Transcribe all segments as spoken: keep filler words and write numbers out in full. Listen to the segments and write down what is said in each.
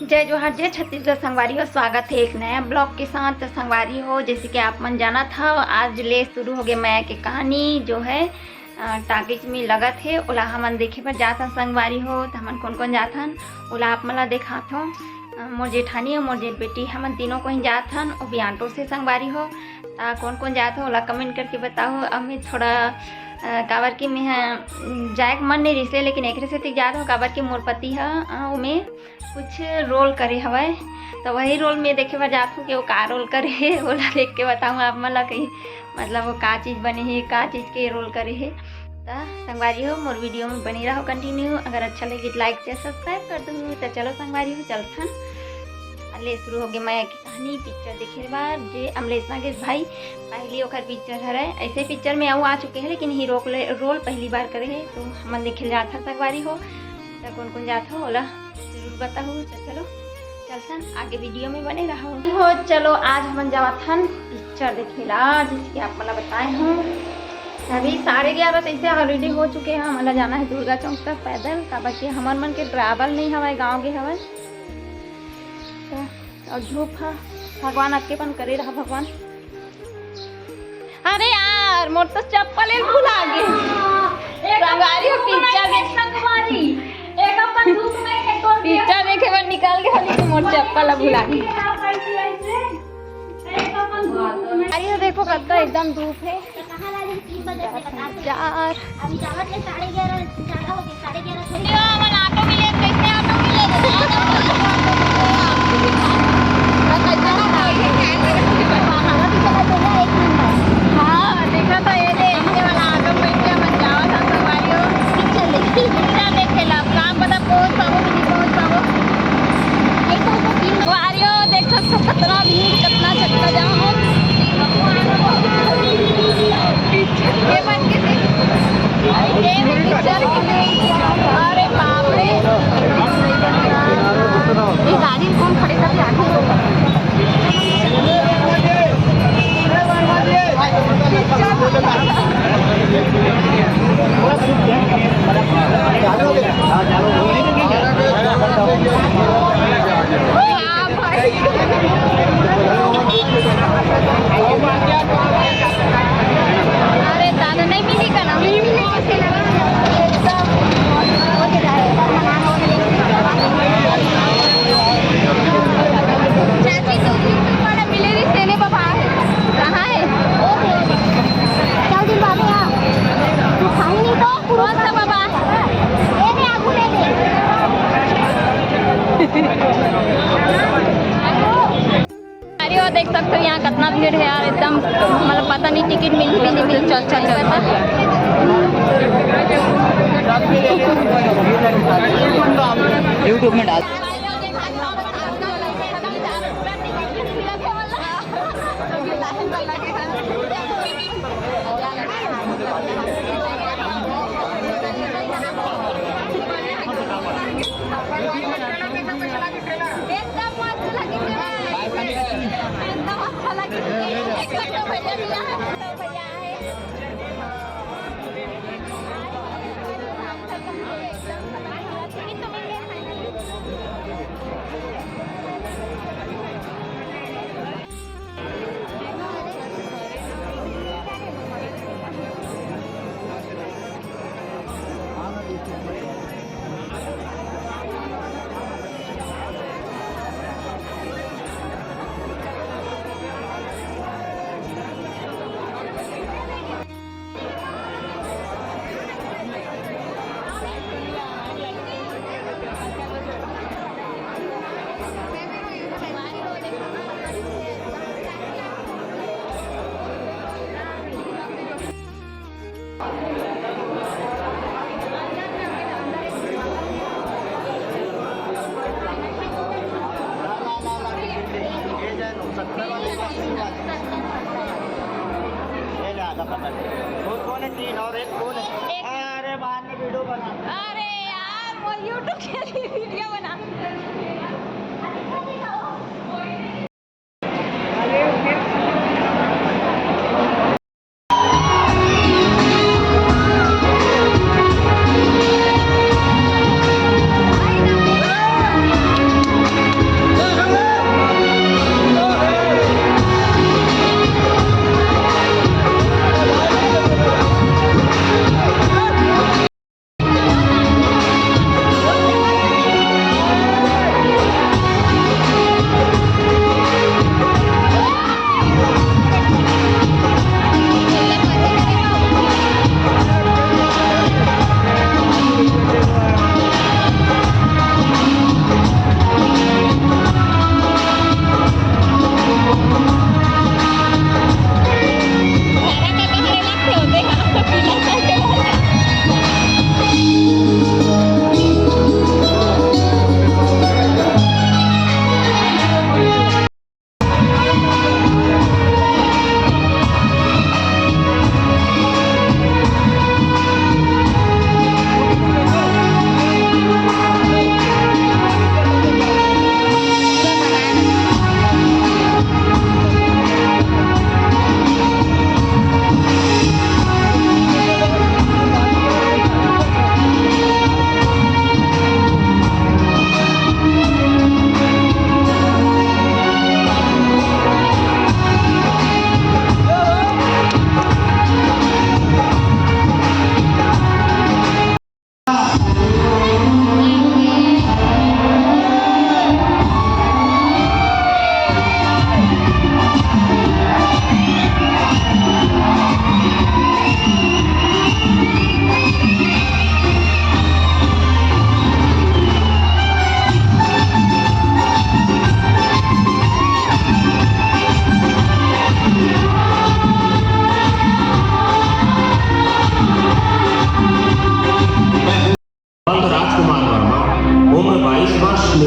जय जोहार, जय छत्तीसगढ़ संगवारी हो, स्वागत है एक नया ब्लॉग के साथ। तो संगवारी हो, जैसे कि आप मन जानत हव, आज ले शुरू हो गए मया के कहानी, जो है अ, टाकीज में लगत हे, ओला हमन देखे बर जात हन संगवारी हो। तो हमन कोन कोन जात हन, ओला आप मन ला देखात हो। अ, मोर जेठानी अउ मोर जेठ बेटी, हमन तीनों कोई जात हन, वो भी ऑटो से संगवारी हो। ता कोन कोन जात हो, ओला कमेंट करके बताओ। अब मैं थोड़ा अ, काबर कि मैं ह, जाए के मन नहीं रिहिसे, लेकिन एकरे सेती जात हो, काबर कि मोर पति ह, अ, ओमे कुछ रोल करे हवय, तो वही रोल में देखे बर जात हूँ कि वो का रोल करे हे, ओला देख के बताऊँ आप मन ला कहीं, मतलब वो का चीज़ बने हे, का चीज़ के रोल करे हे। त संगवारी हो, मोर वीडियो में बनी रहो कंटिन्यू। अगर अच्छा लगे तो लाइक शेयर सब्सक्राइब कर दूँ। तो चलो संगवारी हो, चलथन। ले शुरू हो गए मया के कहानी पिक्चर देखे बर, जे अमलेश नागेश भाई पहली ओकर पिक्चर हरय। ऐसे पिक्चर में अउ आ चुके हैं, लेकिन हीरो के रोल पहली बार करे हे। तो हमन देखे जात हन संगवारी हो। त कोन कोन जात हो, ओला जरूर बताहू। तो चलो, चलथन, आगे वीडियो में बने रहो। हो, चलो, आज हमन जावत हन पिक्चर देखे ला, जैसे कि आप मन ला बताए हूँ। अभी साढ़े ग्यारह तो ऐसे ऑलरेडी हो चुके हैं। हमन ला जाना है दुर्गा चौक तक पैदल, काबर कि हमर मन के ट्रैवल नहीं हवय, गाँव गे हवय। तो, और धूप ह, भगवान आपके पन करे रहा भगवान। अरे यार, मोर तो चप्पल एक भुला गे। संगवारी हो, पिक्चर देख, संगवारी। एक अपन धूप में एक और पिक्चर देखे बर निकाल के हली कि मोर चप्पल अब भुला गे। एक अपन धूप में। अरे, ये देखो, कत्ता एकदम धूप है। कहाँ ला रही? तीन बजे से बता दो। यार। अभी जावत ले साढ़े ग्यारह, ज्यादा हो गए, साढ़े ग्यारह थोड़ी। यो, हमन ऑटो मिले, कैसे ऑटो मिले? हाँ, देखा था ये ले, इनके वाला ऑटो में बैठ के हमन जावत हन संगवारी हो। पिक्चर देखे। पिक्चर देखे ला, काम पता पहुँच पाबो कि नहीं पहुँच पाबो। संगवारी हो, देख सकते हो, कितना भीड़, कितना चक्का जाम हो। ये मन के देख, ये पिक्चर के लिए, अरे बाप रे, ये गाड़ी में कौन खड़े करके आगे होगा? अरे दादा, नहीं मिली का ना? चाची, तो YouTube वाला मिले रही, तेने बाबा है। कहाँ है? चल दिन बाद में आ। तू खाई नहीं तो कौन सा बाबा? ये दे, आगू ले दे। अरे, वो देख सकते हो, यहाँ कितना भीड़ है यार, एकदम, मतलब, पता नहीं टिकट मिली भी नहीं मिली। चल, चल, चल। YouTube में डाल। एकदम मस्त लगी थी भाई। एकदम अच्छा लगी थी। एक तो भैया मिला है। तो भैया है। ये ले, आधा पकड़। वो कौन है? तीन और एक कौन है? अरे, बाद में वीडियो बना। अरे यार, वो YouTube के लिए वीडियो बना।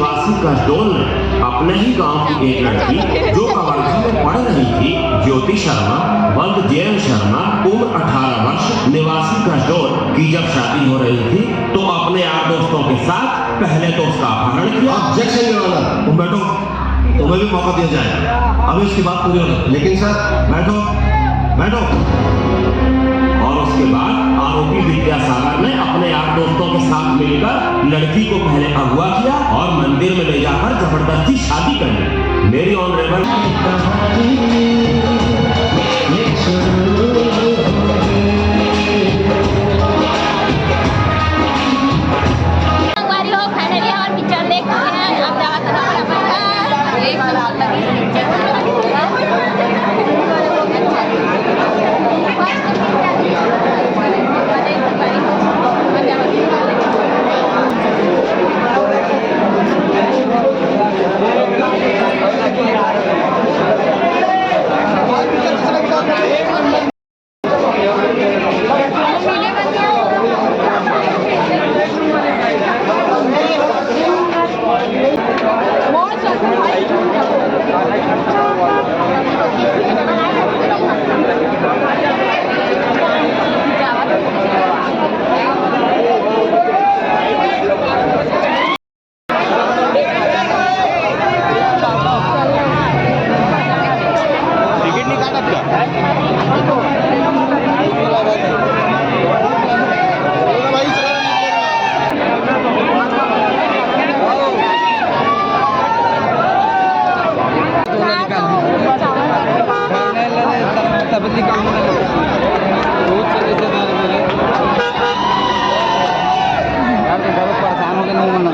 निवासी कसडोल ने अपने ही गांव की एक लड़की, जो कवर्धा में पढ़ रही थी, ज्योति शर्मा, वंद जैन शर्मा, उम्र अठारह वर्ष, निवासी कसडोल, की जब शादी हो रही थी, तो अपने यार दोस्तों के साथ पहले तो उसका अपहरण किया। Objection, Your Honour। तुम बैठो, तुम्हें भी मौका दिया जाए। अभी उसकी बात पूरी होने दो। लेकिन सर, बैठो, बैठो। और उसके बाद आरोपी विद्यासागर ने अपने यार दोस्तों के साथ मिलकर लड़की को पहले अगवा किया और मंदिर में ले जाकर जबरदस्ती शादी कर ली। मेरी ऑनरेबल संगवारी हो, finally हमर पिक्चर देख चुके हैं। अब जावत हन अपना घर। एक नंबर लगी पिक्चर। टिकट नहीं काटत का? तब निकाल। बहुत सारे रिश्तेदार मेरे। यार, तो बहुत परेशान हो गए, नहीं मानना।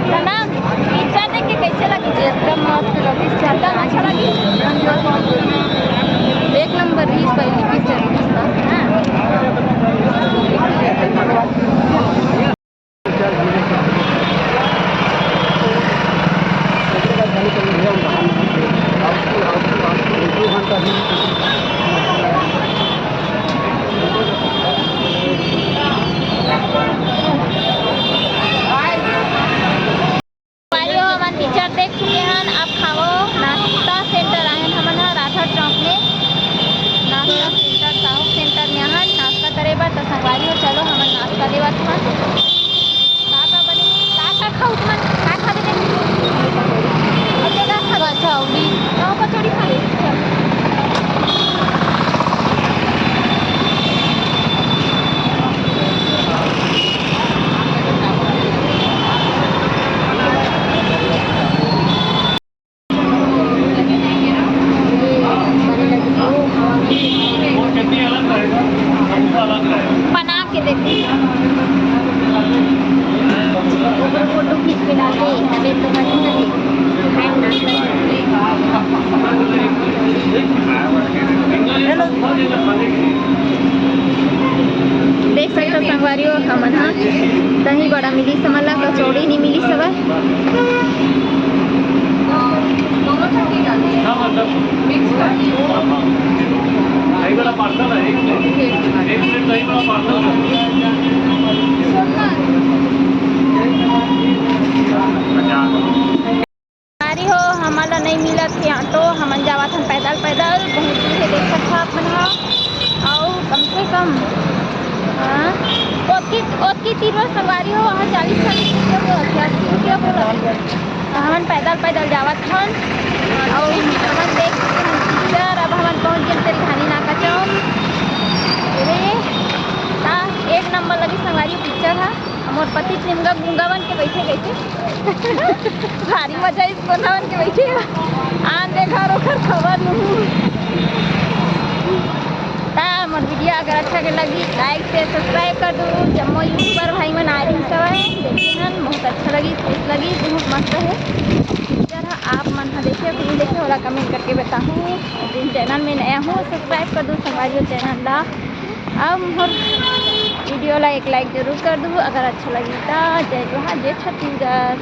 प्रणाम। पिक्चर देख के कैसे लगी? एकदम मस्त लगी। ज्यादा अच्छा लगी। एक नंबर रहिस, पहली पिक्चर रहिस ना। हाँ। भाई हो, हमन पिक्चर देख चुके हन। अब खाओ, नाश्ता सेंटर आए हन हमन ह राधा चौक में। नाश्ता सेंटर, साहू सेंटर में आहन नाश्ता करे बर। त संगवारी हो, चलो हमन नाश्ता देवत हन। का का बने, का का खाऊ तुमन, का खाबे ते? अच्छा, का खाबे? अच्छा, अउरी पाव कचौड़ी खा ले। बना के देखो। फोटो खींच के डाल दे, तबे तो बनी ना। देख सकथव संगवारी हो, हमन ह दही बड़ा मिलिस हमन ला, कचौड़ी नइ मिलिस हवय। दही बड़ा पार्सल है, एक प्लेट, एक प्लेट दही बड़ा पार्सल कर। संगवारी हो, हमन ला नइ मिलत हे ऑटो, हमन जावत हन पैदल, पैदल। बहुत दूर हे, देख सकत हव आप मन ह। अउ कम से कम, हाँ, ओतकी, ओतकी तीर बर संगवारी हो, वहाँ चालीस, चालीस रुपया बोलत हे, अस्सी रुपया बोलत हे। त हमन पैदल, पैदल जावत हन। अउ हमन देख चुके हन पिक्चर, अब हमन पहुँच गेन तेरी धानी नाका चौक। अरे, त एक नंबर लगी संगवारी पिक्चर ह। मोर पति निमगा गुंगा बन के बैठे, बैठे। भारी मजा आइस, कोना बन के बैठे। आन देखा, ओकर खबर नहीं। ता मोर वीडियो अगर अच्छा के लगी, like, share, subscribe कर दू। जम्मो YouTuber भाई मन आए रहिस हवय, देखे हन, बहुत अच्छा लगी, खुश लगी, बहुत मस्त हे पिक्चर ह। आप मन ह देखे कि नहीं देखे, ओला comment करके बताहू। जिन channel में नया हूँ, subscribe कर दू संगवारी हो channel ला। अब मोर वीडियो ला एक लाइक जरूर कर दू, अगर अच्छा लगी तो। जय जोहार, जय छत्तीसगढ़।